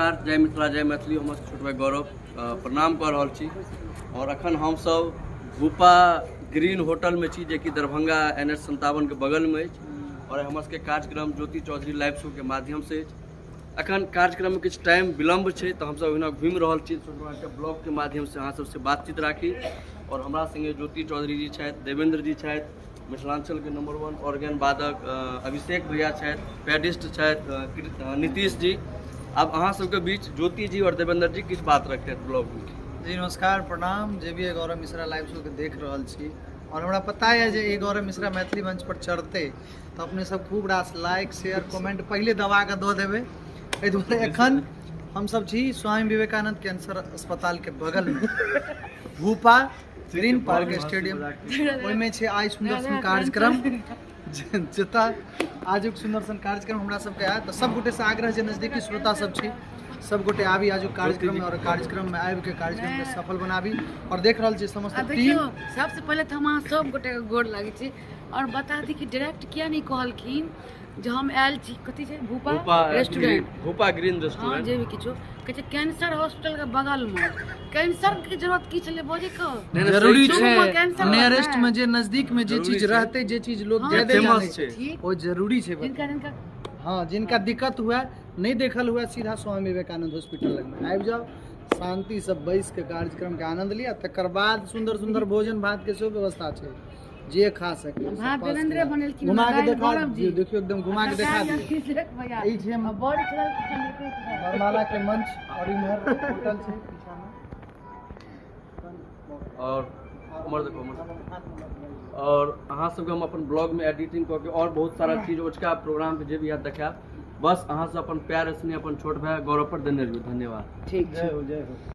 नमस्कार, जय मिथिला जय मैथिली। हम छोट भाई गौरव प्रणाम कऽ रहल छी और अखन हमसब भूपा ग्रीन होटल में छी, जेकि दरभंगा NH 57 के बगल में अछि और हमर सबके कार्यक्रम ज्योति चौधरी लाइव शो के माध्यम से अछि। अखन कार्यक्रम में किछु टाइम विलम्ब छै तऽ हमसब ओहिना घुमि रहल छी। छोट भाई के ब्लॉग के माध्यम से अहाँ सबसे बातचीत राखी और हमरा संगे ज्योति चौधरी जी छथि, देवेंद्र जी छथि, मिथिलांचल के नंबर 1 ऑर्गन वादक अभिषेक भैया छथि, पैडिस्ट छथि नीतीश जी। अब अहाँ सबके बीच ज्योति जी और देवेंद्र जी किछु बात रखते हैं ब्लॉग में। जी नमस्कार, प्रणाम। जे भी गौरव मिश्रा लाइव शो के देख रहल छी और हमरा पता है जे गौरव मिश्रा मैथिली मंच पर चढ़ते तो अपने सब खूब रास लाइक शेयर कमेंट पहले दबा के दऽ देबै। एहि दुआरे एखन हमसब छी स्वामी विवेकानंद कैंसर अस्पताल के बगल में भूपा ग्रीन पार्क स्टेडियम, ओहिमे छै आइ सुन्दर सन कार्यक्रम। जतऽ आजुक सुन्दर सन कार्यक्रम हमरा सबके आयत तऽ सब गोटे से आग्रह जे नजदीकी श्रोता सब छी सब गोटे आबी आजुक कार्यक्रम में और कार्यक्रम में आबि के कार्यक्रम के सफल बनाबी। और देख रहल छी समस्त टीम। सबसे पहले तऽ हम अहाँ सब गोटे के गोर लागै छी और बता दी कि डायरेक्ट किया नहीं कहलखिन जे हम आयल छी कथी छै Bhupa restaurant, Bhupa green restaurant, हाँ जे भी किछो कहै छै कैंसर हॉस्पिटल के बगल में। कैंसर के जरूरत की छलै बजै के? जरूरी छै नियरेस्ट में जे नजदीक में जे चीज रहते, जे चीज लोग ज्यादा जानै छै ओ जरूरी छै। जिनका जिनका हाँ जिनका दिक्कत हुआ नहीं देखल हुआ सीधा स्वामी विवेकानंद हॉस्पिटल लग में आबि जाओ, शांति से बैस के कार्यक्रम के आनंद लिया। तकर बाद सुंदर सुंदर भोजन भात के सेहो व्यवस्था छै, जे खा सके। भात देवेंद्रे बनेलखिन, घुमा के देखा दियौ, देखियौ एकदम घुमा के देखा दियौ। ई छै वरमाला के मंच और इम्हर होटल छै पीछा में और उम्हर देखो उम्हर। और अहाँ सबके हम अपन ब्लॉग में एडिटिंग कऽ के और बहुत सारा चीज ओजका प्रोग्राम के जे भी याद देखायब। बस अहाँ सब अपन प्यार स्नेह अपन छोट भाई गौरव पर देने रहियौ। धन्यवाद। ठीक जय हो, जय हो।